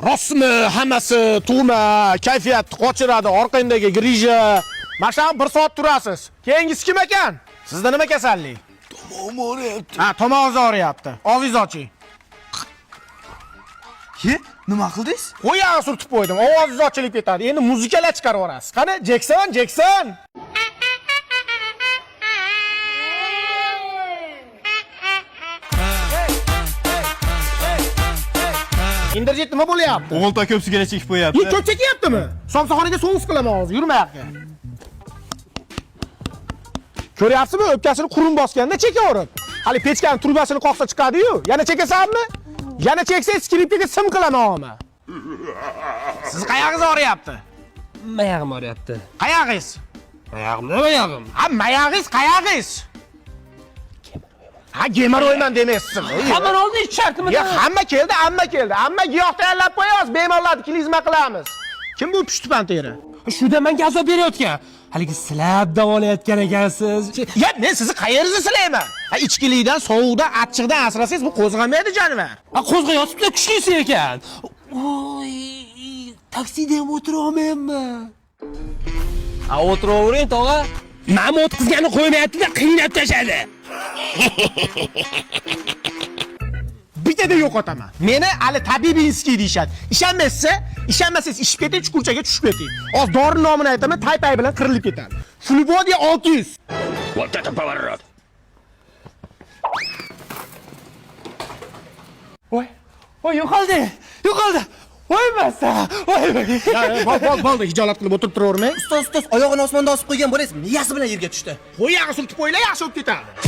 Rostmi, hammasi tug'ma, kayfiyatni qochiradi, orqangdagi грыжа. Mana shu bir soat turasiz. Keyingisi kim ekan? Sizda nima kasallik? Tomog'im og'riyapti. Ha, tomog'ingiz og'riyapti. Og'zingizni oching. Ye, nima qildingiz? Qo'yag'i surtib qo'ydim. Ovozingiz ochilib ketadi. Endi muzikalar chiqarib yuborasiz. Qani, Jekson, Jekson. Inderjet nima bo'lyapti? O'g'il to ko'p sigaret chekib qo'yapti. Ye, ko'p chekyaptimi? Somsaxonaga sous qilaman hozir, yurma yoqqa. Ko'ryapsizmi, o'pkasini qurum bosganda chekaverib. Hali pechkani trubasini qoqsa chiqadi-yu. Yana chekasanmi? Yana cheksangiz skripkaga sim qilaman omma. Siz qayog'ingiz og'riyapti? Mayog'im og'riyapti. Qayog'ingiz? Mayog'im nima mayog'im? Ha, mayog'ingiz qayog'ingiz? Ha, gemoroyman demaysizmi? Hammani oldida ich shartimi? Ya hamma keldi, hamma keldi. Hamma giyoh tayyorlab qo'yamiz, bemorlarni klizma qilamiz. Kim bu pushtipan teri? Shuda menga azob berayotgan. Haligi silab davolayotgan ekansiz. Ya men sizni qayeringizni silayman? Ha, ichkilikdan, sovuqdan, achchiqdan asrasangiz bu qo'zg'amaydi jonivor. Ha, qo'zg'ayotibdi, kuchlisi ekan. Oy, taksida ham o'tira olmayapman. A o'tiravering tog'a. Ma'mut o'tkazgani qo'ymayapti-da, qiynab tashladi. Bittada yo'qotaman. Meni hali tabibinskiy deyishadi. Ishonmaysiz, ishonmasangiz ishib keting, chuqurchaga tushib keting. Hozir dori nomini aytaman, taypay bilan qirilib ketadi. Flubodiya 600. Вот это поворот! Voy, voy yo'qoldi. Yo'qoldi. Voy massa. Voy. Bol, bol, bo'ldi, hijolat qilib o'tirib turavermang. Ustoz, ustoz, oyog'ini osmonda osib qo'ygan bo'laysiz, miyasi bilan yerga tushdi. Qo'yag'i surtib qo'yinglar, yaxshi bo'lib ketadi.